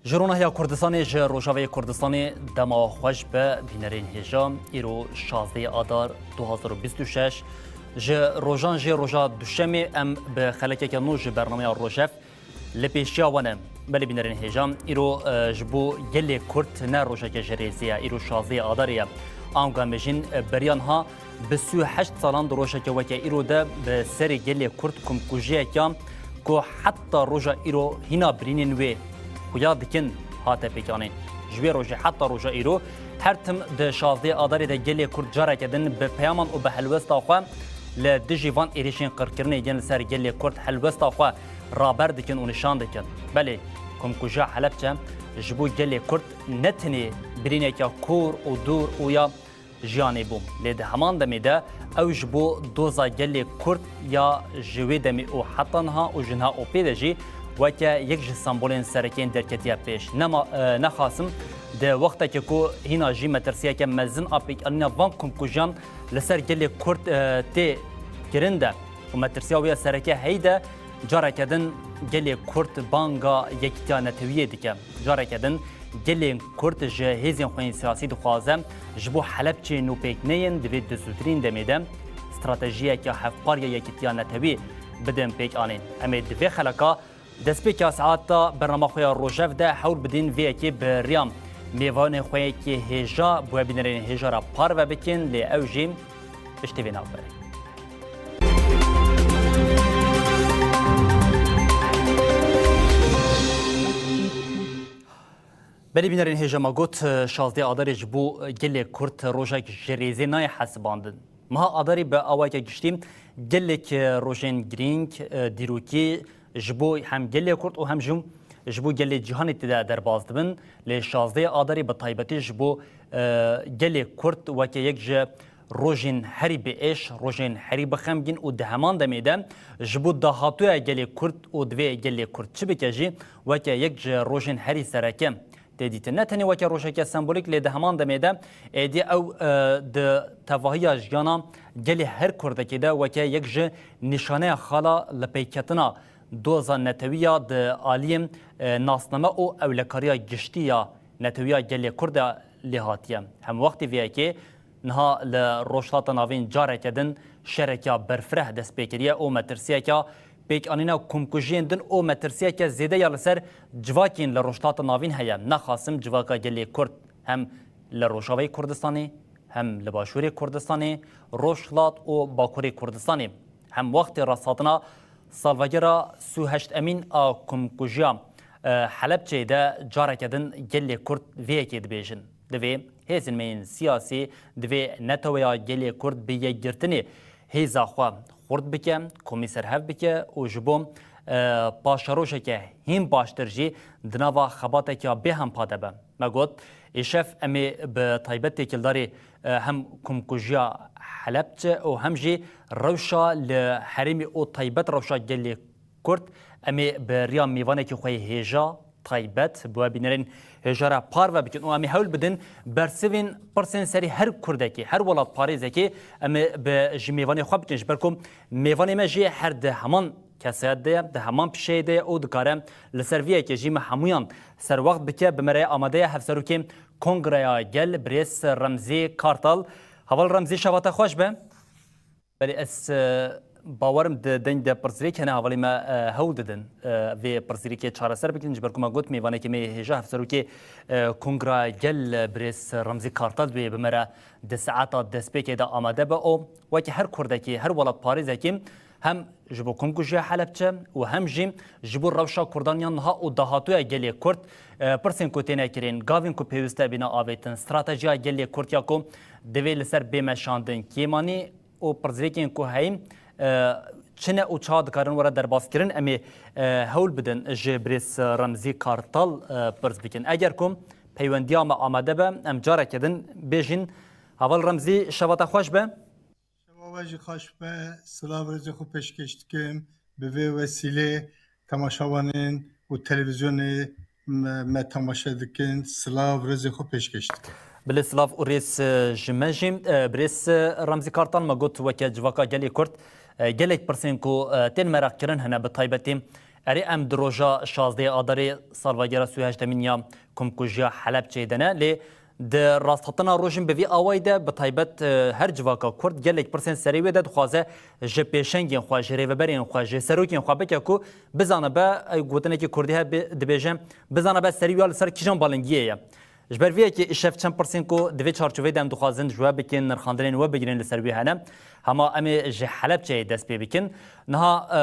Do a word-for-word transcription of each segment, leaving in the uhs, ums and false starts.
Ji ronahiya Kurdistanê, ji Rojavayê Kurdistanê dema xweş be bînerên hêja. Îro şazdeh Adar du hazar û bîst û şeş, ji rojan jê roja duşemê em bi xelekeke nû ji bernameya Rojev li pêşiya we ne. Belê bînerên hêja, îro, e, ji bo gelê Kurd ne rojeke ji rêzê ye, îro şazdeh Adarê ye. Ango em bêjin, e, beriya niha bi sî û heşt salan di rojeke weke îro de bi serê gelê Kurd komkujiyekiya ku heta roja îro hîna birînên wê xuya dikin hate pêkanîn. Ji wê rojê heta roja îro her tim di şazdeh Adarê de gelê Kurd careke din bi peyaman û bi helwesta xwe li dijî van êrişên qirkirinê yên li ser gelê Kurd helwesta xwe raber dikin û nîşan dikin. Belê, komkujiya Helebçe ji bo gelê Kurd ne tenê birîneke kûr û dûr û ya jiyanê bû. Lê di heman demê de ew ji bo doza gelê Kurd ya ji wê demê û heta niha û ji niha û pê de jî weke yek ji sembolên sereke yên derketiye pêş. Nema, e, nexasim di wextekê ku hîna jî metirsiyeke mezin a pêkanîna van komkujiyan li ser gelê Kurd, e, tê kirin de û metirsiya wê ya sereke heyî de careke din gelê Kurd banga yekîtiya netewiyê dike. Careke din gelên Kurd ji hêzên xwe yên siyasî dixwaze ji bo Helebçeyê nû pêk neyên, divê di zûtirîn demê de stratejiyeke hevpar ya yekîtiya netewî bidin pêkanîn. Em ê di vê xeleka destpêka saeta bernama xwe ya Rojev de hewl bidin vê yekê bi riya mêvanê xwe yekê hêja bi we bînerên hêja re parve bikin, lê ew jî piştî vê navberê. Belê bînerên hêja, me got, şazdeh Adarê ji bo gelê Kurd rojek ji rêzê nayê hesibandin. Meha Adarê bi awayeke giştî gelek rojên girîng, dîrokî ji bo hem gelê Kurd û hem jî ji bo gelê cîhanê tê de derbas dibin. Lê şazdeh Adarê bi taybetî ji bo, e, gelê Kurd weke yek ji rojên herî bi êş, rojên herî bi xemgîn û di heman demê de ji bo dahatuya gelê Kurd û divê gelê Kurd çi bike jî weke yek ji rojên herî sereke tê dîtin. Ne tenê weke rojeke sembolîk, lê di heman demê de êdî ew, e, di tevahiya jiyana gelê her Kurdekê de weke yek ji nîşaneya xala lipeyketina doza netewî ya di aliyê, e, nasname û ewlekariya giştî ya netewî ya gelê Kurd de lê hatiye. Hemwextî vê yekê niha li Rojhilata Navîn careke din şereke berfireh dest pê kiriye û metirsiyeke pêkanîna komkujiyên din û metirsiyeke zêde ya li ser civakên li Rojhilata Navîn heye. Nexasim civaka gelê Kurd hem li Rojavayê Kurdistanê, hem li Başûrê Kurdistanê, Rojhilat û Bakurê Kurdistanê. Hem wextê rasthatina salvegera sî û heşt emîn a komkujiya, e, Helebçeyê de careke din gelê Kurd vê yekê dibêjin. Divê hêzên me yên siyasî, divê neteweya gelê Kurd bi yekgirtinê hêza xwe xurt bike, komî serhev bike û ji bo, e, paşerojeke hîn baştir jî di nava xebateke bêhempa de be. Me got, îşev em ê bi taybet têkildarî, e, hem komkujiya Helebçe û hem jî rewşa li herêmê û taybet rewşa gelê Kurd, em ê bi riya mêvanekî xwe yê hêja, taybet, bi we bînerên hêja re parve bikin û em ê hewl bidin bersivên pirsên serî her Kurdekî, her welatparêzekî em ê bi, ji mêvanê xwe bikin, ji ber ku mêvanê me jî her di heman kesayet de ye, di heman pişeyê de ye û dikare li ser vê yekê jî me hemûyan serwext bike. Bi me re amade ye Hevserokê Kongreya Gel, birêz Remzî Kartal. Heval Remzî, şeva te xweş be. Belê, ez, e, bawerim di deng de pirsgirêk hene, hevalê me, e, hewl didin, e, vê pirsgirêkê çareser bikin. Ji ber ku me got, mêvanekî me yê hêja Hevserokê, e, Kongra Gel, e, birêz Remzî Kartal dibê bi me re di saeta destpêkê de amade be û wekî her Kurdekî, her welatparêzekî hem ji bo komkujiya Helebçe û hem jî ji bo rewşa Kurdan ya niha û dahatuya gelê Kurd, e, pirsên ku têne kirin, gavên ku pêwîst e bîne avêtin, stratejiya gelê Kurd ya ku divê li ser bê meşandin, kêmanî û pirsgirêkên ku heyî, e, çi ne û çawa dikarin were derbaskirin, em ê, e, hewl bidin ji birêz Remzî Kartal, e, pirs bikin. Eger ku peywendiya me amade be, em careke din bêjin, Heval Remzî, şeva te xweş be. Şeva we jî xweş be, silav rêzê xwe pêşkêş dikim. Bi vê wesîlê temaşevanên û televîzyonê me, me temaşe dikin, silav, rêzê xwe pêşkêş dikim. Bilê silav û rêz, e, ji me jî. E, birêz, e, Remzî Kartal, me got weke civaka gelê Kurd, e, gelek pirsên ku, e, tên meraqkirin hene, bi taybetî Erê, em di roja şazdehê Adarê salvegera sî û heştemîn ya komkujiya Helebçeyê de ne, lê di rasthatina rojên bi vî awayî de, bi taybet, e, her civaka Kurd gelek pirsên serê wê de dixwaze ji pêşengên xwe, ji rêveberên xwe, ji serokên xwe bike ku bizane be, e, gotinekî Kurdî hebe dibêje, bizane be serî wî ya li ser kîjan balingiyê ye. Ji ber vê yekê îşev çend pirsên ku di vê çarçoveyê de em dixwazin ji we bikin, nirxandinên we bigrin li ser wî hene. Hema em ê ji Helebçeyê dest pê bikin. Niha, e,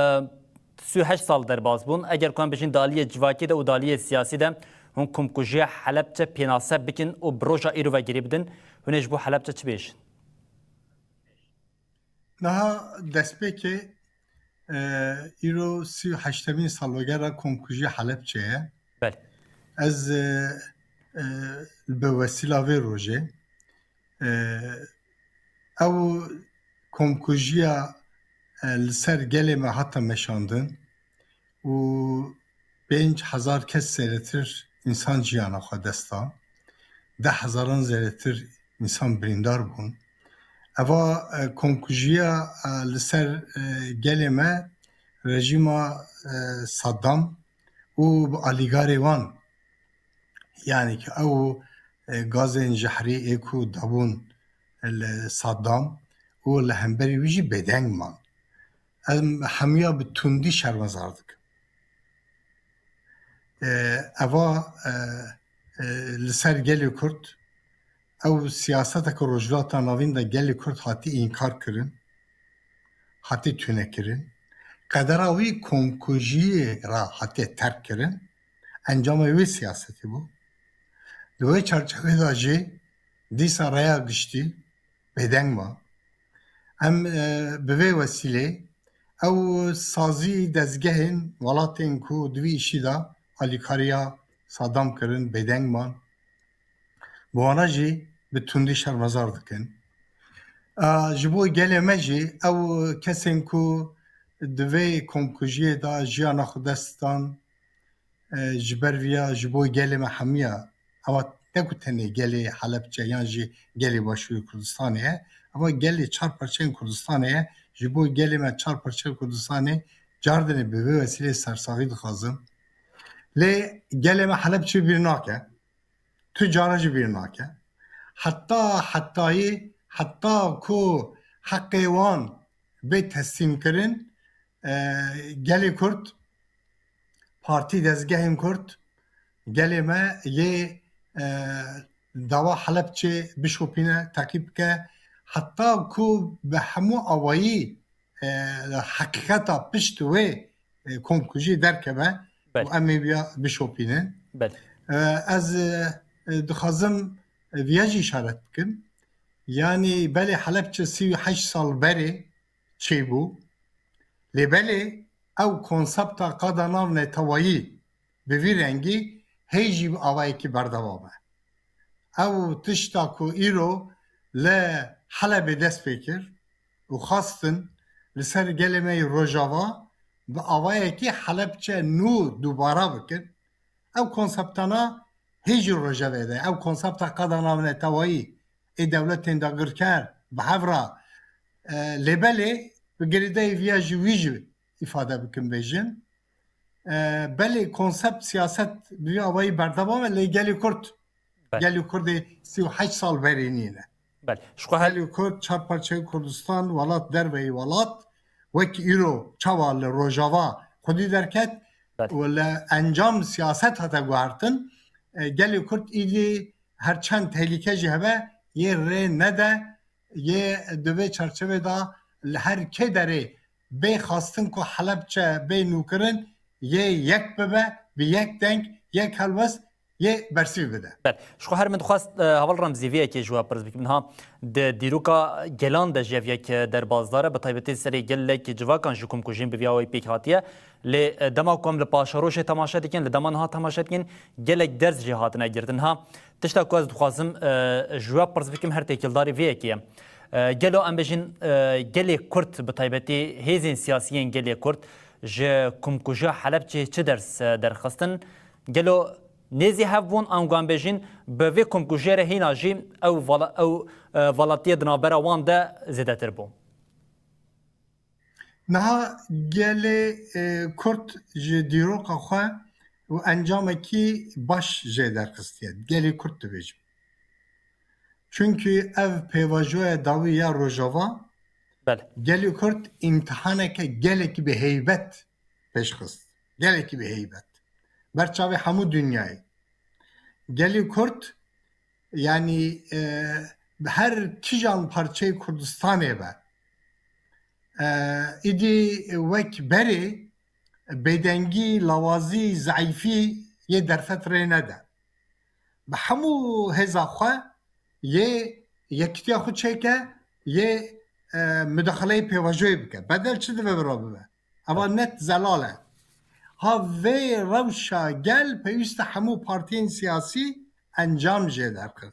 sî û heşt sal derbas bûn. Eger ku em bijîn di aliyê civakî de û di aliyê siyasî de hûn komkujiya Helebçe pênase bikin û bi roja îro ve girê bidin, hûn ê ji bo Helebçe çi bêjin? Niha destpêkê, e, îro sî û heştemîn salvegera komkujiya Helebçe ye. Belê. Ez, e, e, bi wesîla vê rojê, e, ew komkujiya, e, li ser gelê me hate meşandin û pênc hezar kes zêdetir însan jiyana xwe dest da. Deh hezaran zêdetir însan birîndar bûn. Eva, e, komkujiya, e, li ser, e, gelê me rejîma, e, Saddam û bi alîgarê wan, yanî ki ew, e, gazên jehrî ê ku dabûn li Saddam û li hemberî wî jî bêdeng man. Em hemiya bi tundî şermezar dikin. E, eva, e, e, li ser gelê Kurd, ew siyaseta ku Rojhilata Navîn de gelê Kurd hatî înkar kirin, hatî tune kirin, qedera wî komkujiyê re hatiye terk kirin, encamê wê siyasetê bû. Di wê çarçovê de jî dîsa raya giştî bêdeng ma. Em, e, bi vê wesîlê ew sazî dezgehên welatên ku di vî îşî de alîkariya Saddam kirin, bêdeng man. Bi wana jî bi tundî şermezar dikin. A, ji bo gelê me jî ew kesên ku di vê komkujiyê de jiyana xwe dest dan, e, ji ber viya ji bo gelê me hemiya, ewa ne ku tenê gelê Helebçe yan jî gelê Başûrê Kurdistanê ye, ewa gelê çar parçeyên Kurdistanê ye. Ji bo gelê me çar parçeyên Kurdistanê cardinê bi vê wesîlê sersaxî dixwazim. Lê gelê me Helebçe bîr nake. Tu cara jî bîr nake. Heta hetayî, heta ku heqê wan bê teslîmkirin, e, gelê Kurd, partî, dezgehên Kurd, gelê me yê, e, dawa Helebçê bişopîne, teqîb bike, heta ku bi hemû awayî, e, heqîqeta pişt wê, e, komkujî derkeve û Belê. Em ê viya bişopînin. Belê. E, ez, e, e, dixwazim, e, viya jî îşaret bikim. Yanî belê Helebçe sî û heşt sal berê çêbû. Lê belê ew konsepta qada navnetewayî bi vî rengî hê jî bi awayekî berdewam e. Ew tişta ku îro li Helebê dest pê kir û xwestin li ser gelê me yê Rojava bi awayekî Helebçe nû dubara bikin, ew konseptana hê jî rojevê de, ew konsepta qada navnetewayî ê dewletên dagirker bi hev re, e, lê belê bi girêdayî viya jî wî jî îfade bikin bêjin. E, belê konsept siyaset bi vî awayî berdewam e, lê gelê Kurd, Belê. Gelê Kurdê sî û heşt sal berê nîne. Belê. Ji xwe her Gelê Kurd, çar parçeyê Kurdistan, welat derveyî welat, wekî îro çawa li Rojava xwedî derket Belê. Û li encam siyaset hate guhertin, e, gelê Kurd îdî her çend tehlîke jî hebe, yê rê nede, yê di vê çarçevê de li her kê derê bê xwestin ku Helebçe bê nûkirin, yê yek bibe, bi yek deng, yek helwest, yê bersîv bide. Belê. Ji xwe her min dixwest, e, Heval Remzî, vê yekê ji we pirs bikim. Niha di dîroka gelan de jî ev yek, e, derbasdar e. Bi taybetî serê gelek civakan ji komkujiyên bi vî awayî pêk hatiye. Lê, e, dema ku em li paşerojê temaşe dikin, li dema niha temaşe dikin, gelek ders jî hatine girtin. Niha tişta ku ez dixwazim, e, ji we pirs bikim, her têkildarî vê yekê ye. E, gelo em bêjin, e, gelê Kurd, bi taybetî hêzên siyasî yên gelê Kurd ji komkujiya Helebçê çi ders, e, derxistin? Gelo nêzî hev bûn, ango em bêjin bi vê komkujiyê re hîna jî ew vala-, ew, e, valatiyê di navbera wan de zêdetir bû? Niha gelê e, Kurd ji dîroka xwe û encamekî baş jê derxistiye. Gelê Kurd dibêjim. Çunkî ev pêvajoya dawî ya Rojava Belê. Gelê Kurd îmtihaneke gelekî bi heybet pêş xist. Gelekî bi heybet. Ber çavê hemû dinyayê. Gelê Kurd, yanî e, her kijan parçeyê Kurdistanê be, e, îdî wek berê bêdengî, lawazî, zeîfî yê derfet rê nede. Bi hemû hêza xwe yê yekitiya xwe çêke, yê e, mudaxaleyê pêvajoyê bike. Bedel çi dibe bira bibe? Eva net zelal e. Ha vê rewşa gel pêwîst e hemû partiyên siyasî encam jê derxin.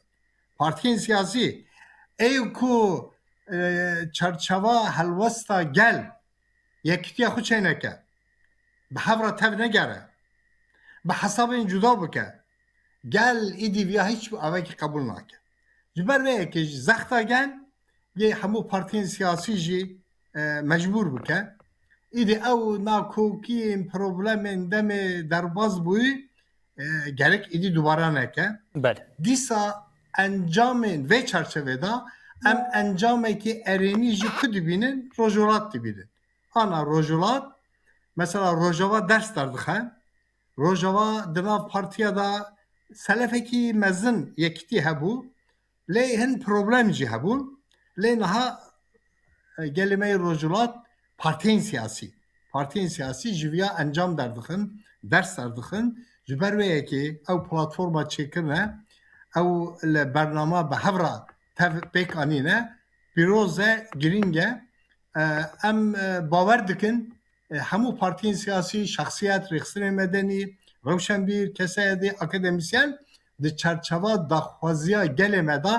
Partiyên siyasî ê ku e, çarçeva helwesta gel yekitiya xwe çêneke, bi hev re tev negere, bi hesabên cuda bike, gel îdî viya hiç avekî qebûl nake. Ji ber vê yekê jî zexta gel yê hemû partiyên siyasî jî e, mecbûr bike. Îdî ew nakokiyên, problemên demê derbas bûyî e, gerek îdî dubare neke. Belê. Dîsa encamên vê çarçevê de em encamekî erênî ji ku dibînin? Rojhilat dibînin. Ana Rojhilat, mesela Rojava ders derdixe. Rojava di nav partiya de selefekî mezin yekitî hebû. Lê hin problem jî hebûn. Lê niha e, gelê me yê Rojhilat partiyên siyasî. Partiyên siyasî ji viya encam derdixin, ders derdixin. Ji ber vê yekê ew platforma çêkirine, ew li bernama bi hev re tev pêk anîne, pîroz e, girîng e. E, em e, bawer dikin, e, hemû partiyên siyasî, şexsiyet, rêxistinên medenî, rewşenbîr, kesayetê, akademîsyen di çarçeva daxwaziya gelê me de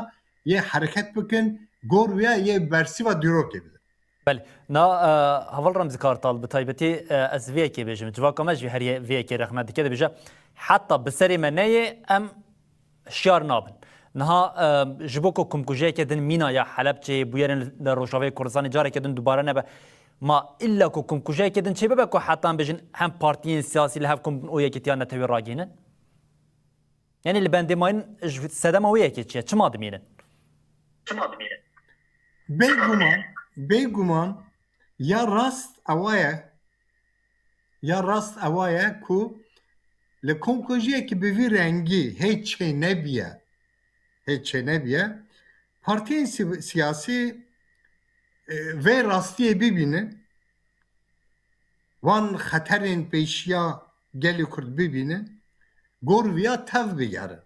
yê hereket bikin, gor wê yê bersîva dîrokê bidin. Belê. Na, e, Heval Remzî Kartal, bi taybetî, e, ez vê yekê bêjim. Civaka me jî her yê vê yekê rexne dike, dibêje, heta bi serê me neyê, em hişyar nabin. Niha, e, ji bo ku komkujiyeke din mîna ya Helebçeyê, bûyerên li Rojavayê Kurdistanê careke din dubare nebe, ma îlla ku komkujiyeke din çêbibe ku heta em bêjin hem partiyên siyasî li hev kom bin û yekîtiya netewî ragihînin? Yanî li bendê mayîn ji sedema wê yekê çi ye? Çima dimînin? Çima dimînin? Bêguman, bêguman ya rast ewa ye, ya rast ewa ye ku li komkujiyekî bi vî rengî hê çênebiye, hê çênebiye, partiyên si-, siyasî, e, vê rastiyê bibînin, wan xeterên pêşiya gelê Kurd bibînin, gor viya tev bigerin.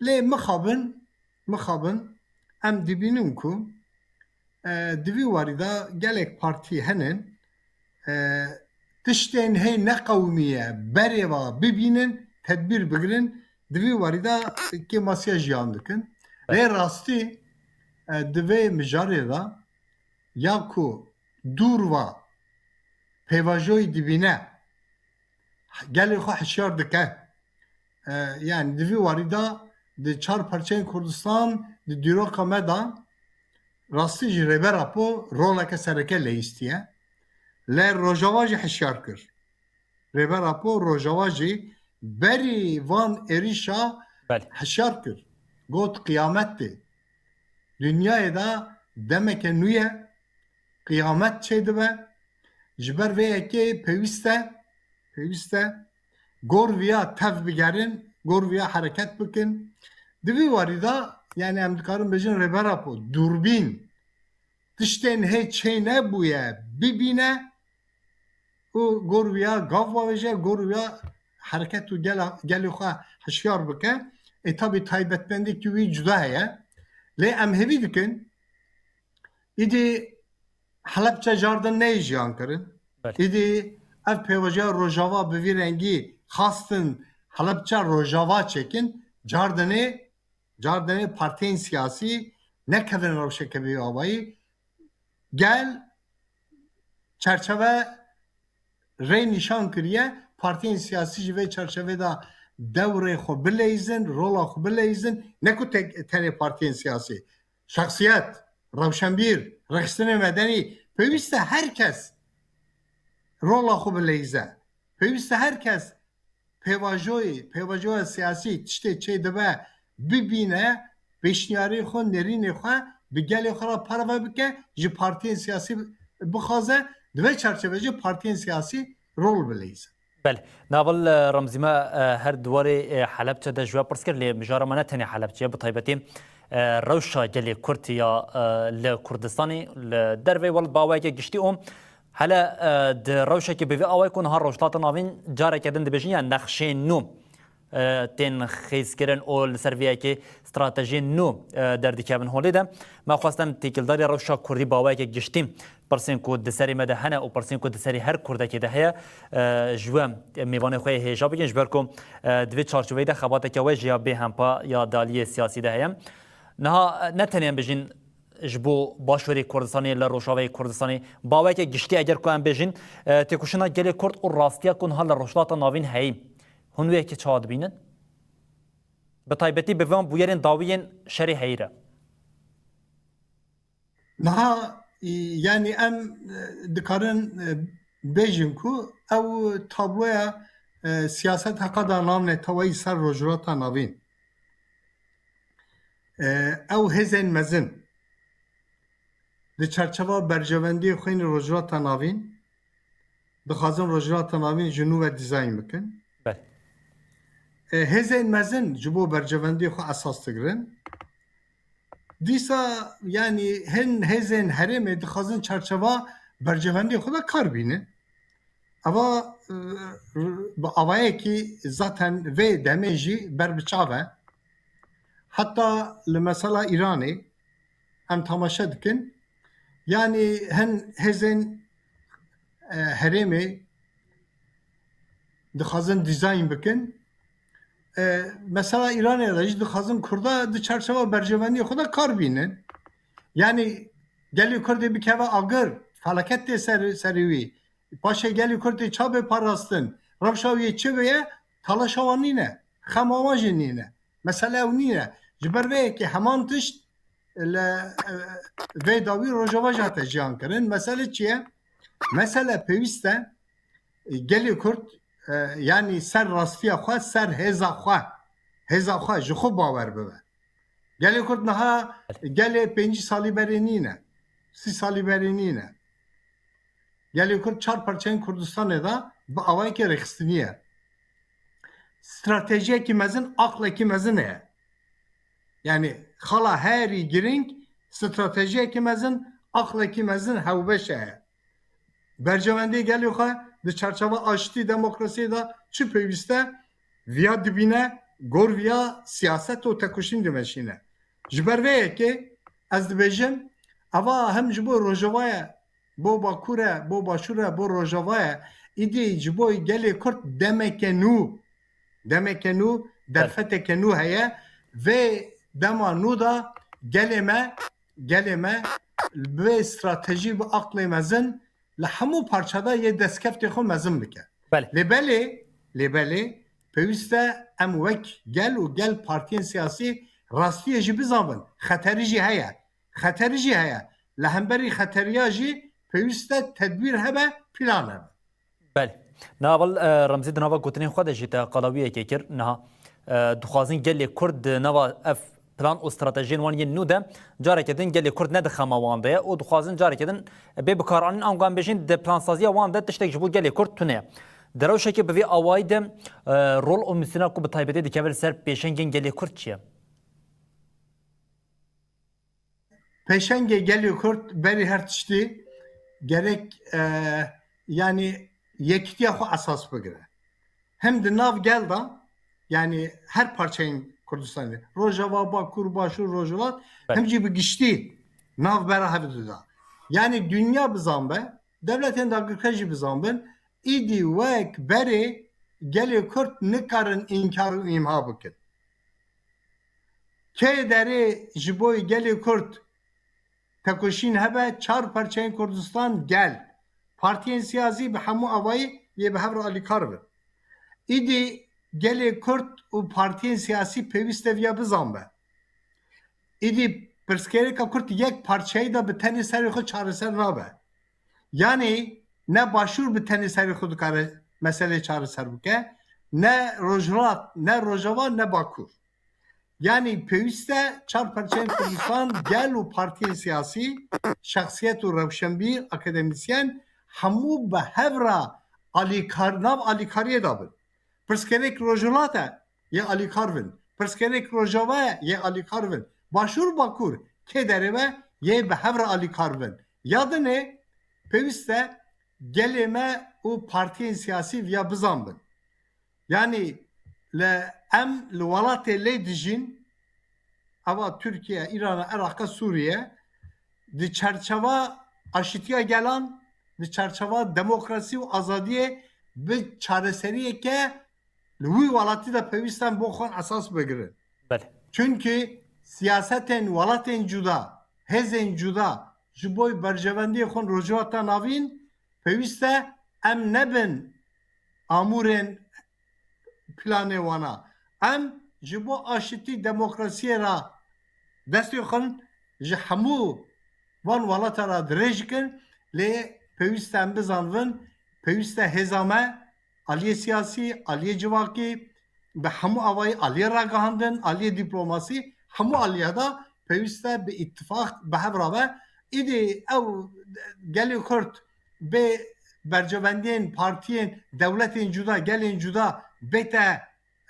Lê mixabin, mixabin em dibînin ku, e, di vî warî de gelek partî hene, e, tiştên hê neqewimiye berê ve bibînin, tedbîr bigirin, di vî warî de kêmasiya jiyan dikin. Lê rastî, e, di vê mijarê de ya ku dûr ve pêvajoyî dibîne, gelê xwe hişyar dike. E, yani di vî warî de di çar parçeyên Kurdistan di dîroka me de rastî jî Rêber Apo roleke sereke leyîstiye. Lê Rojava jî hişyar kir. Rêber Apo Rojava jî berî van êrîşa Belê. hişyar kir. Got, qiyamet tê. Dinyayê de demeke nû ye, qiyamet çêdibe. Ji ber vê yekê pêwîst e, pêwîst e gor viya tev bigerin, gor viya hereket bikin. Di vî warî de, yani em dikarin bêjin Rêber Apo, dûrbîn, tiştên hê çê nebûye, bibîne û gor viya gav bavêje, gor viya hereket û gela, gelê xwe hişyar bike. E, tabî taybetmendî ki wî cuda heye. Lê em hêvî dikin, îdî Helebçe car din neyê jiyan kirin. Belê. Îdî ev pêvajoya Rojava bi vî rengî xastin Helebçe Rojava çêkin, car dinê, car dinê partiyên siyasî nekevin rewşeke vê awayî. Gel çerçeve rê nîşan kiriye, partiyên siyasî ji vê çerçevê de dewrê xwe bileyzin, rola xwe bileyzin, ne ku tek, tenê partiyên siyasî. Şexsiyet, rewşenbîr, rêxistinê medenî, pêwîst e her kes rola xwe bileyze. Pêwîst e her kes pêvajoyê, pêvajoya siyasî tiştê çêdibe bibîne, pêşniyarê xwe, nêrînê xwe bi gelê xwe re parve bike, ji partiyên siyasî bixwaze, di vê çarçevê jî partiyên siyasî rol bileyzin. Belê. Naval, e, Remzî me, e, her di warê, e, Helebçe de ji we pirs kir, lê mijara me ne tenê Helebçe ye, bi taybetî, e, rewşa gelê Kurd ya, e, li Kurdistanê, li derveyî welat bi awayeke giştî û hele, e, di rewşekê bi vî awayî ku niha Rojhilata Navîn careke din dibêjin ya nexşeyên nû, e, tên xêzkirin û li ser vê yekê stratejiyên nû, e, derdikevin holê de. Me xwest em têkildariya rewşa Kurdî bi awayeke giştî pirsên ku di serê me de hene û pirsên ku di serê her Kurdekê de heye, e, ji we mêvanê xwe yê hêja bikin, ji ber ku, e, di vê çarçoveyê de xebateke we jî ya bêhempa ya di aliyê siyasî de heye. Niha, e, ne tenê em bijîn ji bo Başûrê Kurdistanê, li Rojavayê Kurdistanê, bi awayeke giştî eger ku em bêjin, e, têkoşîna gelê Kurd û rastiya ku niha li Rojhilata Navîn heyî, hûn wê yekê çawa dibînin? Bi taybetî bi van bûyerên dawî yên şerê heyî re. Niha, e, yanî em, e, dikarin, e, bêjin ku ew tabloya, e, siyaset heqa da navneteweyî ser Rojhilata Navîn. E, ew hêzên mezin di çarçeva berjewendiyê xwe yên Rojhilata Navîn dixwazin Rojhilata Navîn ji nû ve dîzayn bikin. Belê. E, hêzên mezin ji bo berjewendiyê xwe esas digirin. Dîsa, yanî hin hêzên herêmê dixwazin çarçeva berjewendiyê xwe de kar bînin. Eva, e, bi avayekî zaten vê demê jî ber bi çav e. Heta li mesela Îranê em temaşe dikin. Yanî hin hêzên, e, herêmê dixwazin dîzayn bikin. E, mesela Îranê de jî dixwazin Kurda di çarçeva berjewendiyê xwe de kar bînin. Yanî gelê Kurdê bikeve agir, felaket tê ser, serê wî. Paşê gelê Kurd tê ça bê parastin. Rewşa wî yê çi bê ye? Talaşa wan nîne. Xema wan jî nîne. Mesele ew nîne. Ji ber vê yekê heman tişt li, e, vê dawî Rojava jî hate jiyan kirin. Mesele çi ye? Mesele pêwîst e, e, gelê Kurd, e, yanî ser rastiya xwe, ser hêza xwe, hêza xwe ji xwe bawer bibe. Gelê Kurd niha gelê pêncî salî berê nîne, sî salî berê nîne. Gelê Kurd çar parçeyên Kurdistanê de bi awayekê rêxistiniye. Stratejiyekî mezin, aqlekî mezin heye. Yanî xala herî girîng stratejiyekî mezin, aqlekî mezin hewbeş heye. Berjewendê gelê xwe di çarçeva aştî demokrasiyê de çi pêwîst e, viya dibîne, gor viya siyaset û tekoşîn dimeşîne. Ji ber vê yekê ez dibêjim, eva hem ji bo Rojava ye, bo Bakur e, bo Başûr e, bo Rojava ye, îdî ji bo gelê Kurd demeke nû, demeke nû, derfeteke nû heye. Vê dema nû de gelê me, gelê me bi stratejî, bi aqlê mezin li hemû parçada yê destkeftê xwe mezin bike. Belê. Lê belê, lê belê, pêwîst e em wek gel û gel partiyên siyasî rastiyê jî bizanbin. Xeterî jî heye. Xeterî jî heye. Li hemberî xeteriya jî pêwîst e tedbîr hebe, plan hebe. Belê. Naval, e, Remzî di nava gotinên xwe de jî te qalawiyekê kir. Niha, e, dixwazin gelê Kurd di nava ev plan û stratejiyên wan yên nû de careke din gelê Kurd ne di xema wan de ye û dixwazin careke din bê bikaranîn, ango em bêjin di plansaziya wan de tiştek ji bo gelê Kurd tune ye. Di rewşekê bi vî awayî de, e, rol û mîsyona ku bi taybetî dikeve li ser pêşengên gelê Kurd çi ye? Pêşengê gelê Kurd berî her tiştî gerek, e, yanî yekîtiya xwe esas bigire. Hem di nav gel de, yanî her parçeyên Kurdistanê, Rojava, Bakur, Başûr, Rojhilat, Belê. Hem jî bi giştî navbera hev dida. Yanî dinya bizanbe, dewletên dagirker jî bizanbin, îdî wek berê gelê Kurd nikarin înkar û îmha bikin. Kê derê ji bo gelê Kurd tekoşîn hebe, çar parçeyên Kurdistan gel, partiyên siyasî bi hemû avayî yê bi hev re alîkar bin. Îdî gelê Kurd û partiyên siyasî pêwîst e viya bizanbe. Îdî pirsgirêka Kurd yek parçeyî de bi tenê serê xwe çareser nabe. Yanî Ne Başûr bi tenê serê xwe dikare meseleyê çareser bike, ne Rojhilat, ne Rojava, ne Bakur. Yanî pêwîst e çar perçeyên Kurdistan, gel û partiyên siyasî, şexsiyet û rewşenbîr, akademîsyen, hemû bi hev re alîkar, nav alîkariyê de bin. Pirsgirêk Rojhilat e, yê alîkar bin. Pirsgirêk Rojava ye, yê alîkar bin. Başûr, Bakur, kê derê be, yê bi hev re alîkar bin. Ya dinê pêwîst e gelê me û partiyên siyasî viya bizanbin. Yanî li em li welatê lê dijîn, eva Tirkiye, Îran, Iraq, Sûriye, di çerçeva aşîtiya gelan, di çerçeva demokrasî û azadiyê bi çareseriyeke li wî welatî de pêwîst e bo xwe esas bigirin. Belê. Çunkî siyasetên welatên cuda, hêzên cuda ji bo berjewendiyê xwe Rojhilata Navîn pêwîst e em nebin amûrên planê wana. Em ji bo aşitî demokrasiyê re destê xwe ji hemû van welata re dirêj dikin, lê pêwîst e em bizanibin, pêwîst e hêza me aliyê siyasî, aliyê civakî, bi hemû awayî, aliyê ragihandin, aliyê dîplomasî, hemû aliya de pêwîst e bi îtifaq bi hev re be. Îdî ew gelê Kurd bê bercewendiyên partiyên, dewletên cuda, gelên cuda bête,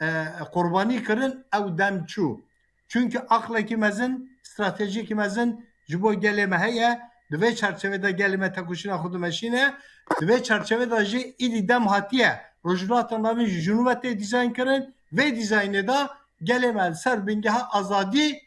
e, qurbanî kirin, ew dem çû. Çunkî aqlekî mezin, stratejiyekî mezin ji bo gelê me heye. Di vê çarçevê de gelê me tekoşîna xwe dimeşîne. Di vê çarçevê de jî îdî dem hatiye. Rojhilata Navîn ji nû ve tê dîzayn kirin. Vê dîzaynê de gelê me li ser bingeha azadî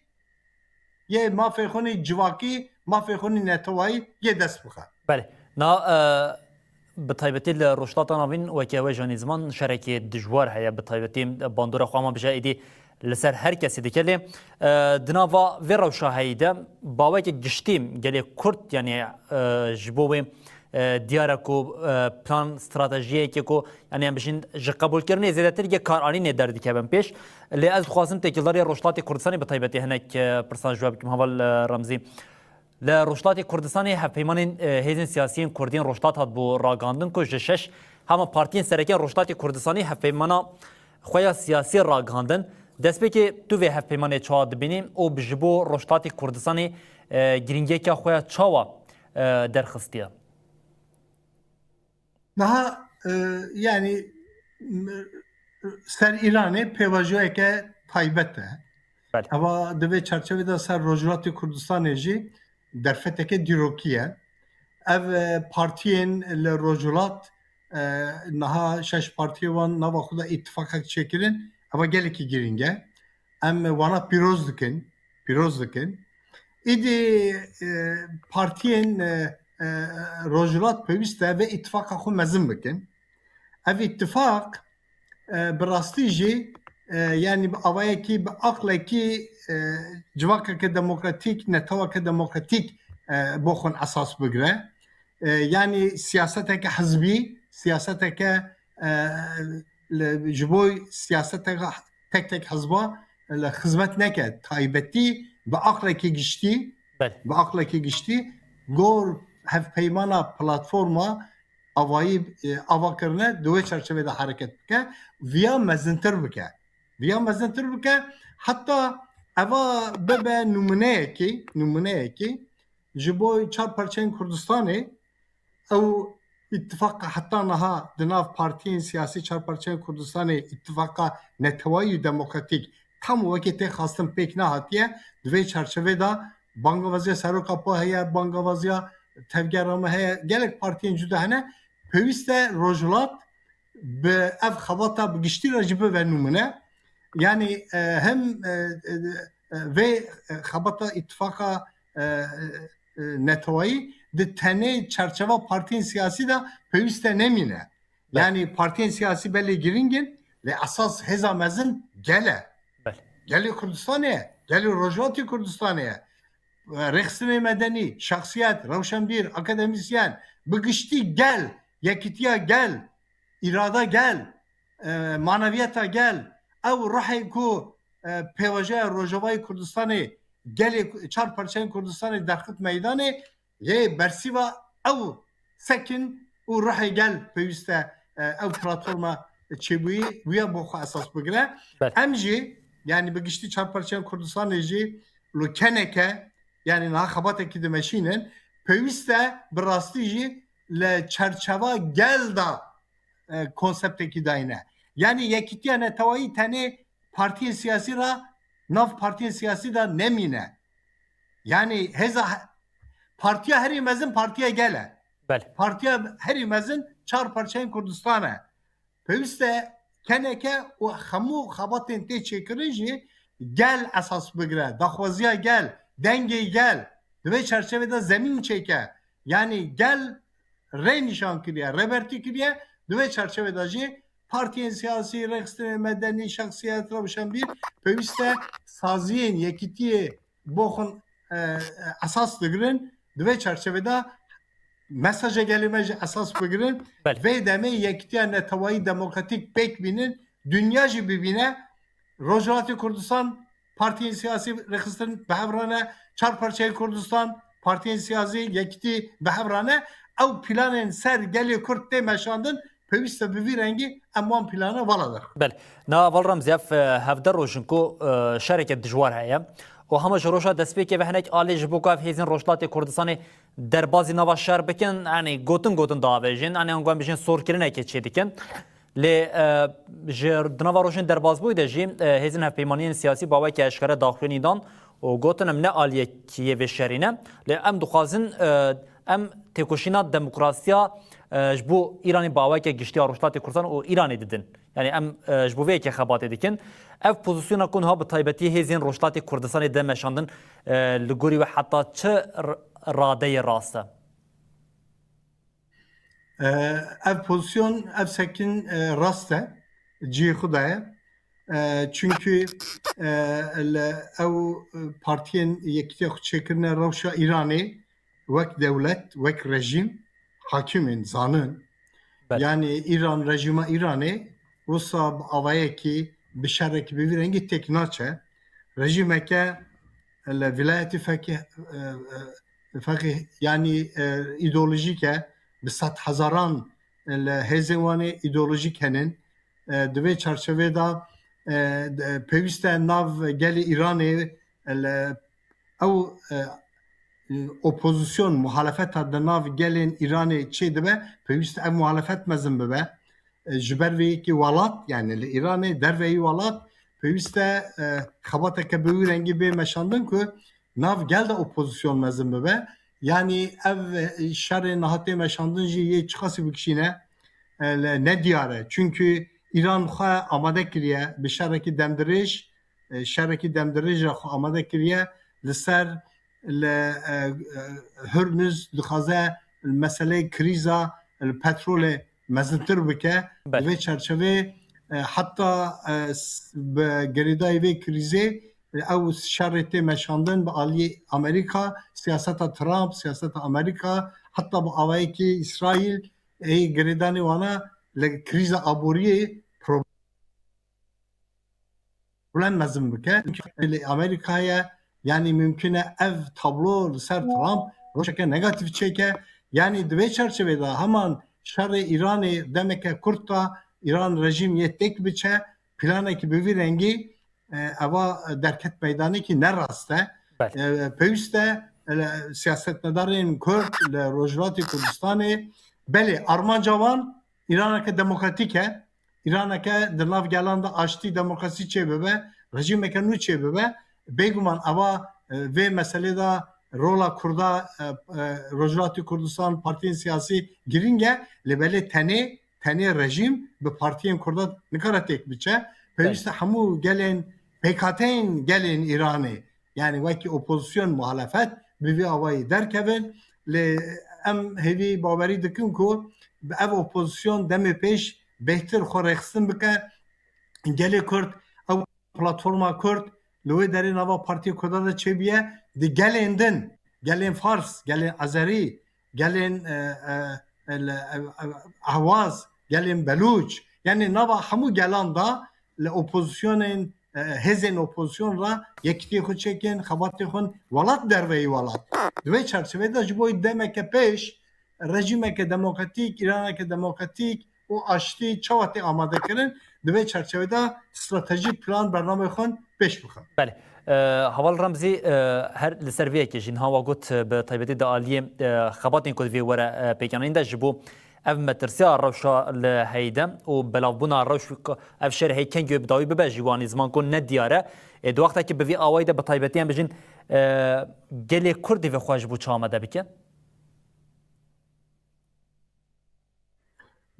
yê mafê xwe nî civakî, mafê xwe nî netewayî yê dest bixe. Belê. Na, e, bi taybetî li Rojhilata Navîn weke we jî anî ziman şerekê dijwar heye, bi taybetî bandora xwe ama bije êdî li ser her kesî dike lê, e, di nava vê rewşa heyî de baweke giştî gelê Kurd, yanî, e, ji bo wê, e, diyar e ku, e, plan stratejiyeke ku, yanî em bijîn ji qebûlkirinê zêdetir yê karanînê derdikevin pêş. Lê ez dixwazim têkildarî Rojhilatê Kurdistanê bi taybetî hinek, e, pirsan ji we bikim heval, e, Remzî. Li Rojhilatê Kurdistanê hevpeymanên, e, hêzên siyasiyên Kurdên Rojhilat hatibû ragihandin ku ji şeş hema partiyên sereke Rojhilatê Kurdistanê hevpeymana xwe ya siyasî ragihandin. Destpêkê tu vê hevpeymanê çawa dibînî û bi ji bo Rojhilatê Kurdistanê, e, girîngiyeke xwe ya çawa, e, derxistiye? Niha, e, yanî, m-, ser Îranê pêvajoyeke taybet e. Belê. Eva di vê çarçevê de ser Rojhilatê Kurdistanê jî derfeteke dîrokî ye. Ev, e, partiyên li Rojhilat, e, niha şeş partiyê wan nava xwe de îtifaqek çêkirin, eva gelekî girîng e. Em wana pîroz dikin, pîroz dikin. Îdî, e, partiyên, e, e, Rojhilat pêwîst e vê îtifaqa xwe mezin bikin. Ev îtifaq, e, bi rastî jî, e, yanî bi avayekî, bi aqlekî, e, civakeke demokratîk, neteweke demokratîk, e, bo xwe esas bigire. E, yanî siyaseteke hizbî, siyaseteke, e, li, ji bo siyaseteke tek tek hizba li xizmet neke, taybetî bi aqlekî giştî, Belê. bi aqlekî giştî gor hevpeymana platforma avayî, e, ava kirine, di wê çarçevê de hereket bike, viya mezintir bike. Viya mezintir bike, heta eva bibe nûmuneyekî, nûmuneyekî ji bo çar parçeyên Kurdistanê, ew îtifaqa heta niha di nav partiyên siyasî çar parçeyên Kurdistanê, îtifaqa netewayî û demokratîk tam wekî tê xwestin pêk nehatiye. Di vê çarçevê de bangawaziya Seroka P A heye, bangawaziya tevgera me heye, gelek partiyên cuda hene. Pêwîst e Rojhilat bi ev xebata bi giştî re jî bibe nûmune. Yanî, e, hem, e, e, e, vê, e, xebata îtifaqa, e, e, netewayî di tenê çarçeva partiyên siyasî de pêwîst e nemîne. Belê. Yanî partiyên siyasî belê girîng in, lê esas hêza mezin gel e. Belê. Gelê Kurdistanê ye, gelê Rojhilatê Kurdistanê ye. E, rêxistinê medenî, şexsiyet, rewşenbîr, akademîsyen, bi giştî gel, yekîtiya gel, îrada gel, e, maneviyeta gel, ew ruhê ku, e, pêvajoya Rojavayê Kurdistanê, gelê ku-, çar parçeyên Kurdistanê derxist meydanê, yê bersîva ew sekin û ruhê gel pêwîst e, e, ew platforma çêbûyî wiya bo xwe esas bigire. Belê. Em jî, yanî bi giştî çar parçeyên Kurdistanê jî, li keneke, yanî niha xebatekî dimeşînin, pêwîst e bi rastî jî li çerçeva gel de, e, konseptekî dayîne. Yanî yekîtiya neteweyî tenê partiyên siyasî re, nav partiyên siyasî de nemîne. Yanî hêza he-, partiya herî mezin partiya gel e. Belê. Partiya herî mezin çar parçeyên Kurdistan e. Pêwîst e keneke û hemû xebatên tê çêkirin jî gel esas bigire. Daxwaziya gel, dengê gel, di vê çerçevê de zemîn çêke. Yanî gel rê nîşan kiriye, rêbertî kiriye, di vê çerçevê de jî partiyên siyasî, rêxistinên medenî, şexsiyet, rewşenbîr pêwîst e saziyên yekîtiyê bo xwe, e, e, esas digirin. Di vê çerçevê de mesaja gelê me jî esas bigirin. Belê. Vê demê yekîtiya netewayî demokratîk pêk bînin, dinya jî bibîne. Rojhilatê Kurdistan partiyên siyasî rêxistin bi hev re ne, çar parçeyê Kurdistan partiyên siyasî yekîtî bi hev re ne. Ew planên ser gelê Kurd tê meşandin, pêwîst e bi vî rengî em wan plana vala derxin. Belê. Na Valram Ziyaf, e, hevdeh roj in ku, e, şereke dijwar heye. Û hema ji roja destpêkê ve hinek alî ji bo ku ev hêzên Rojhilatê Kurdistanê derbazî nava şer bikin, yanî gotin gotin diavêjin, yanî ango em bijin sorkirinekê çê dikin. Lê, e, ji di nava rojên derbazbûyî de jî, e, hêzên hevpeymaniyên siyasî baweke eşkere daxuyanî dan û gotin em ne aliyek yê vê şerî ne. Lê em dixwazin, e, em têkoşîna demokrasiya, e, ji bo Îranê baweke giştî ya Rojhilatê Kurdistan û Îranê didin. Yanî em, e, ji bo vê yekê xebatê dikin. Ev pozisyona ku niha bi taybetî hêzên Rojhilatê Kurdistanê de meşandin, e, li gorî we heta çi r-, radeyê rast e? E, ev pozisyon, ev sekin, e, rast e. Cihê xwe de ye. E, çünkü, e, li ew, e, partiyên yekîtiya xwe çêkirine rewşa Îranê wek dewlet, wek rejîm hakim in, zanin. Belê. Yanî Îran, rejîma Îranê wisa bi avayekî, bi şerekî, bi vî rengî têk naçe. Rejîmeke li vilayetî fekî, e, e, fekî, yanî, e, îdeolojîk e, bi sed hezaran li hêzên wan ê îdeolojîk henin. E, di vê çarçevê de, e, de, pêwîst e nav gelê Îranê, e, li ew, e, e, opozîsyon, muhalefeta di nav gelên Îranê çê dibe, pêwîst e ev muhalefet mezin bibe. E, ji ber vê yekê welat, yani li Îranê, derveyî welat, pêwîst e, e, xebateke bi wî rengî bê meşandin ku nav gel de opozîsyon mezin bibe. Yani ev, e, şerê niha tê meşandin jî yê çiqasî bikişîne, e, le-, ne diyar e. Çünkü Îran xwe amade kiriye bi şerekî demdirêj, e, şerekî demdirêj re xwe amade kiriye. Li ser, li, e, e, Hurmuz dixwaze meseleyê krîza, e, petrolê mezintir bike. Belê. Di vê çerçevê, e, heta, e, s-, bi girêdayî vê krîzê, e, ew şerê tê meşandin bi aliyê Amerîka, siyaseta Trump, siyaseta Amerîka, heta bi awayekî Îsraîl, ê girêdanê wana li krîza aboriyê problem mezin bike. Çünkü li Amerîkayê, yani mümkün e ev tablo li ser Trump rewşeke negatif çêke. Yani di vê çerçevê de heman şerê Îranê demeke kurt da Îran rejîm yê têk biçe, planekî bi vî rengî, e, eva derket meydanê kî ne rast e. Belê. E, pêwîst e, e, siyasetmedarên Kurd li Rojhilatê Kurdistanê, belê, armanca wan Îraneke demokratîk e. Îraneke di nav gelan de aştî, demokrasî çêbibe, rejîmeke nû çêbibe. Bêguman eva, e, vê meselê de rola Kurda, e, e, Rojhilatê Kurdistan, partiyên siyasî girîng e, lê belê tenê, tenê rejîm bi partiyên Kurda nikare têk biçe. Pêwîst e hemû gelên pêkhateyên gelên Îranê, yani wekî opozîsyon, muhalefet bi vî awayî derkevin. Lê em hêvî, bawerî dikin ku bi ev opozîsyon demê pêş bêhtir xwe rêxistin bike. Gelê Kurd, ew platforma Kurd li wê derê nava partiyê Kurda de çêbûye, di gelên din, gelên Fars, gelên Azerî, gelên, e, e, e, le-, e, e, Ehwaz, gelên Belûç, yani nava hemû gelan de li opozîsyonên, e, hêzên opozîsyon re yekîtiyê xwe çêkin, xebatê xwe, welat derveyî welat. Di vê çerçevê de ji bo demeke pêş rejîmeke demokratîk, Îraneke demokratîk û aştî çawa tê amade kirin, di vê çerçevê de stratejîk plan bernameyê xwe pêş bixin. Belê. E, Heval Remzî, e, her li ser vê yekê jî niha wa got, e, bi taybetî di aliyê, e, xebatên ku divê were, e, pêkanîn de ji bo ev metirsiya rewşa li heyde û belavbûna rewş, ev şer heyt kengî wê bi dawî bibe ji wan î ziman ku ne diyar e. E, di wextekî bi vî awayî de bi taybetî em bijîn, e, gelê Kurd divê xwe ji bo çi amade bike?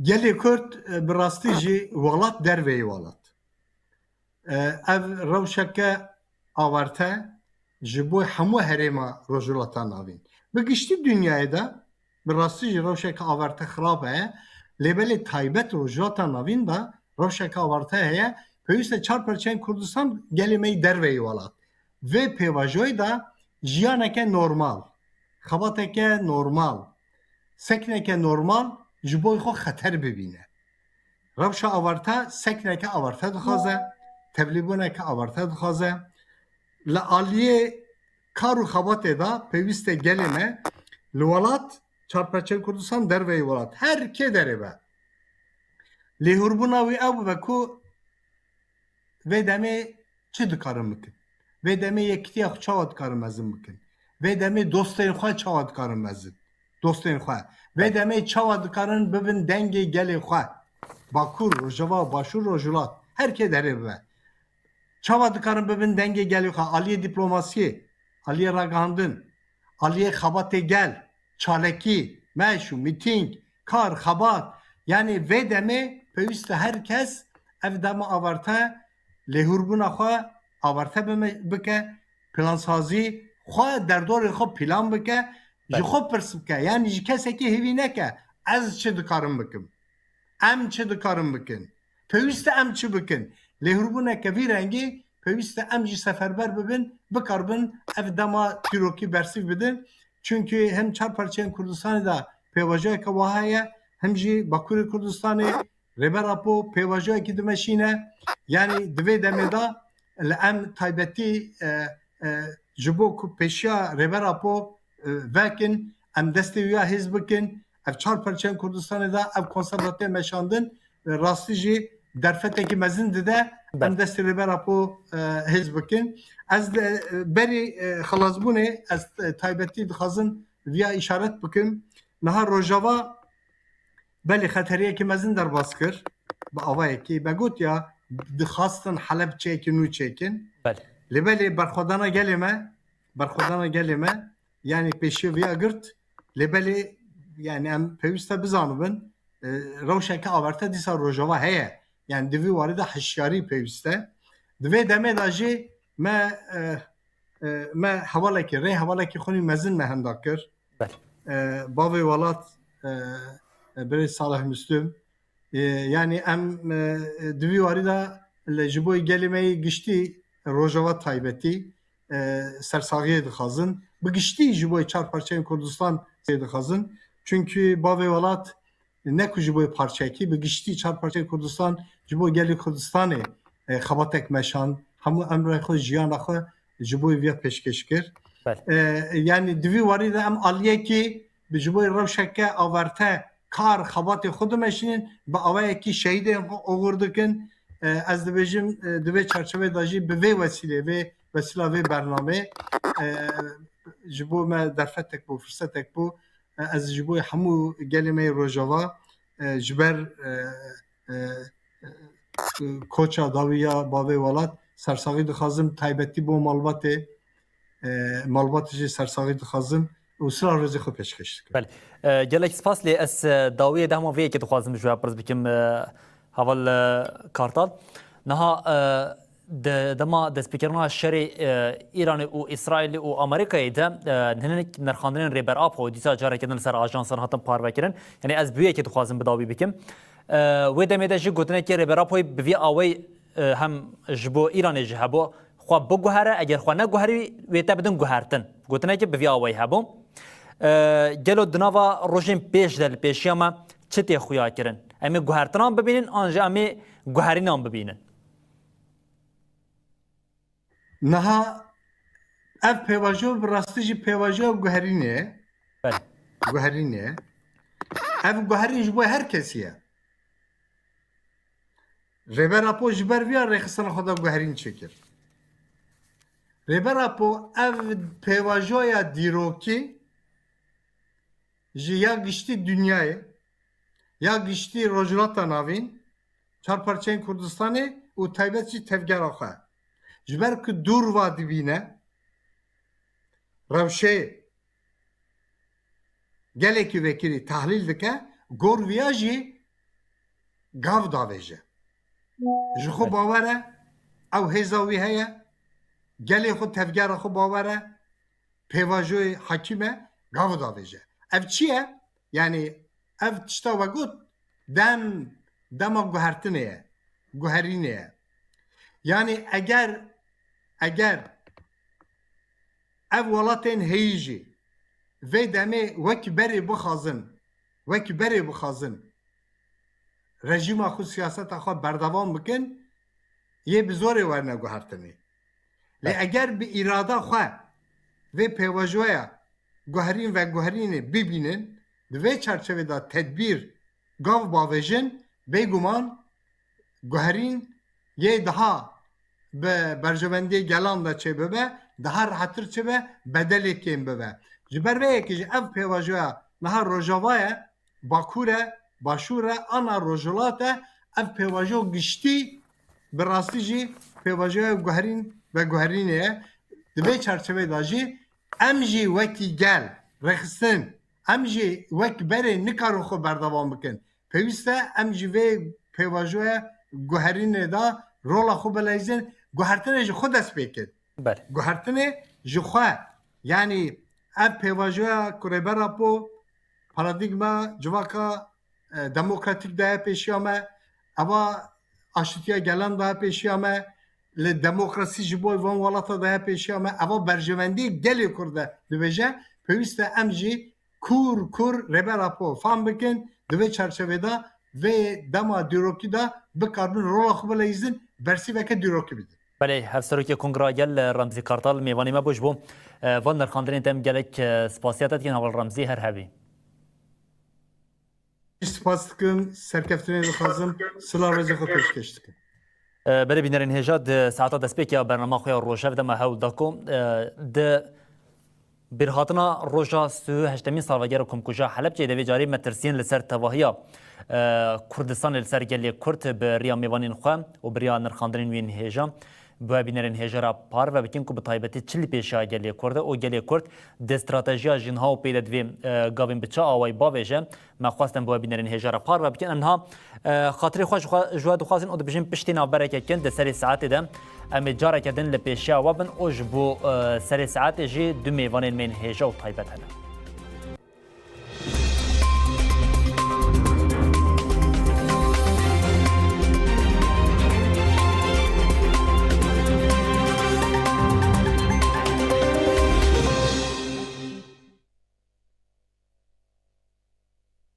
Gelê Kurd, e, bi rastî jî welat derveyî welat. E, ev rewşeke avarte ji bo hemû herêma Rojhilata Navîn. Bi giştî dinyayê de bi rastî jî rewşeke avarte xirab heye. Lê belê taybet Rojhilata Navîn de rewşeke avarte heye. Pêwîst e çar perçeyên Kurdistan gelê me yî derveyî welat. Vê pêvajoyê de jiyaneke normal, xebateke normal, sekneke normal ji bo xwe xeter bibîne. Rewşa avarte sekneke avarte dixwaze, tevlîbûneke avarte dixwaze. Li aliyê kar û xebatê de pêwîst e gelê me li welat, çar perçeyên Kurdistan, derveyî welat, her kê derê be. Lêhûrbûna wî ew bibe ku vê demê çi dikarin bikin? Vê demê yekitiya xwe çawa dikarin mezin bikin? Vê demê dostên xwe çawa dikarin mezin? Dostên xwe. Vê demê çawa dikarin bibin dengê gelê xwe? Bakur, Rojava, Başûr, Rojhilat. Her kê derê bibe. Çawa dikarin bibin dengê gelê xwe? Aliyê dîplomasiyê, aliyê ragihandin, aliyê xebatê gel, çalekî, meş û mîtîng, kar, xebat. Yanî vê demê pêwîst e her kes ev dema avarte, lêhûrbûna xwe avarte bime-, bike, plansazî, xwe derdorê xwe plan bike, ji Belê. xwe pirs bike. Yanî ji kesekî hêvî neke, ez çi dikarim bikim? Em çi dikarin bikin? Pêwîst e em çi bikin? Lêhûrbûneke vî rengî pêwîst e em jî seferber bibin, bikaribin ev dema dîrokî bersîv bidin. Çunkî hem çar parçeyên Kurdistanê de pêvajoyeke wiha ye, hem jî Bakurê Kurdistanê, Rêber Apo pêvajoyekî dimeşîne. Yanî di vê demê de li em taybetî, e, e, ji bo ku pêşiya Rêber Apo, e, vekin, em destê wî ya hêz bikin. Ev çar parçeyên Kurdistanê de ev konsepta tê meşandin, e, rastî jî derfetekî mezin dide, Belê. em destê Rêber Apo, e, hêz bikin. Ez de, e, berî, e, xelasbûnê ez, e, taybetî dixwazim viya îşaret bikim. Niha Rojava belê xeteriyekî mezin derbas kir. Bi awayekî me got ya dixwastin Helebçeyekî nû çêkin. Belê. Lê belê berxwedana gelê me, berxwedana gelê me, yanî pêşiya viya girt. Lê belê, yanî em pêwîst e bizanibin, e, rewşeke averte dîsa Rojava heye. Yanî di vî warî de hişyarî pêwîst e. Di vê demê de jî me, e, e, me hevalekî, rê hevalekî xwe nî mezin me henda kir. Belê. E, bavê welat, e, e, birêz Salih Müslüm. E, yanî em, e, di vî warî de li ji bo gelê me yê giştî Rojava taybetî, e, sersaxiyê dixwazin. Bi giştî ji bo çar parçeyên Kurdistan dixwazin. Çunkî bavê welat ne ku ji bo parçeyekî, bi giştî çar parçeyên Kurdistan ji bo gelê Kurdistanê, e, xebatek meşand. Hemû emrê xwe, jiyana xwe ji bo viya pêşkêş kir. Belê. E, yanî di vî warî de em aliyekî bi ji bo rewşeke averte kar, xebatê xwe dimeşînin, bi awayekî şehîdên xwe oxir dikin. E, ez dibêjim, e, di vê çarçovê de jî bi vê wesîlê, vê wesîla vê bernamê, e, ji bo me derfetek bû, firsetek bû. E, ez ji bo hemû gelê me yê Rojava, e, ji ber, e, e, e, koça dawî ya bavê welat sersaxî dixwazim, taybetî bo malbatê, e, malbatê jî sersaxî dixwazim û silav rêzê xwe pêşkêş dikim. Belê. E, gelek spas, lê ez, e, dawiyê dema vê yekê dixwazim ji we pirs bikim, e, heval, e, Kartal. Niha, e, di dema destpêkirina şerê, e, Îranê û Îsraîlê û Amerîkayê de, e, hinek nirxandinên Rêber Apo dîsa careke din li ser ajansan hatin parvekirin. Yanî ez bi wê yekê dixwazim bi dawî bikim. E, wê demê de jî gotinekê Rêber Apoyê bi vî awayî, e, hem ji bo Îranê jî hebû, xwe biguhere, eger xwe neguherî wê te bidin guhertin. Gotinekê bi vî awayî hebû. E, gelo di nava rojên pêş de li pêşiya me çi tê xuya kirin? Em ê guhertinan bibînin an jî em ê guherînan bibînin? Niha ev pêvajo bi rastî jî pêvajoya guherînê ye. Belê. Guherînê ye. Ev guherîn ji bo her kesî ye. Rêber Apo ji ber viya rêxistina xwe de guherîn çêkir. Rêber Apo ev pêvajoya dîrokî ji ya giştî dinyayê, ya giştî Rojhilata Navîn, çar parçeyên Kurdistanê û taybet jî tevgera xwe. Ji ber ku dûr va dibîne, rewşê gelekî vekirî tahlîl dike, gor viya jî gav davêje. Ji xwe bawer e, ew hêza wî heye, gelê xwe tevgera xwe bawer e, pêvajoyê hekîm e, gav davêje. Ev çi ye? Yanî ev tişta we got, dem, dema guhertinê ye, guherînê ye. Yanî eger, eger ev welatên heyî jî vê demê wekî berê bixwazin, wekî berê bixwazin rejîma xwe, siyaseta xwe berdewam bikin, yê bi zorê werine guhertinê. Lê eger bi îrada xwe vê pêvajoya guherîn veguherînê bibînin, di vê çarçevê de tedbîr gav bavêjin, bêguman guherîn yê daha bi berjewendiyê gelan de çêbibe, daha rehetir çêbe, bedelê kêm bibe. Ji ber vê yekê jî ev pêvajoya niha Rojava ye, Bakur e, Başûr e, ana Rojhilat e, ev pêvajo giştî bi rastî jî pêvajoya guherîn veguherînê ye. Di vê çarçevê de jî em jî wekî gel rêxistin, em jî wek berê nikarin xwe berdewam bikin. Pêwîst e em ji vê pêvajoya guherînê de rola xwe bileyzin, guhertinê ji xwe dest pê kin. Belê. Guhertinê ji xwe, yanî ev pêvajoya ku Rêber Apo paradîgma civaka, e, demokratîk daye pêşiya me, eva aşitiya gelan daye pêşiya me, li demokrasî ji bo van welata daye pêşiya me, eva berjewendiyê gelê Kurd e dibêje, pêwîst e em jî kûr kûr Rêber Apo fam bikin, di vê çarçevê de vê dema dîrokî de bikaribin rola xwe bileyzin, bersîveke dîrokî bidin. Belê, Hevserokê Kongra Gel, Remzî Kartal mêvanê me bû. Ji bo, e, van nirxandinên te em gelek, e, spasiya te dikin, Heval Remzî, her hebî. Spas dikim, serkeftinê dixwazim, silav rêzê xwe pêşkêş dikim. E, belê bînerên hêja, di saeta destpêkê ya bernama xwe ya rojev de me hewl da ku, e, di bîrhatina roja sî û heştemîn salvegera komkujiya Helebceyê de vê carî metirsiyên li ser tevahiya, e, Kurdistanê li ser gelê Kurd bi riya mêvanên xwe û bi riya nirxandinên wî yên hêja bi we bînerên hêja re parve bikin ku bi taybetî çi li pêşiya gelê Kurd e û gelê Kurd di stratejiya jî niha û pê de divê, e, gavên bi çi awayî bavêje, me xwestin bi we bînerên hêja re parve bikin. Em niha, e, xatirê xwe ji xwe, ji we dixwazin û dibêjin piştî navbereke kin di serê saetê de em ê careke din li pêşiya we bin û ji bo, e, serê saetê jî du mêvanên me yên hêja û taybet hene.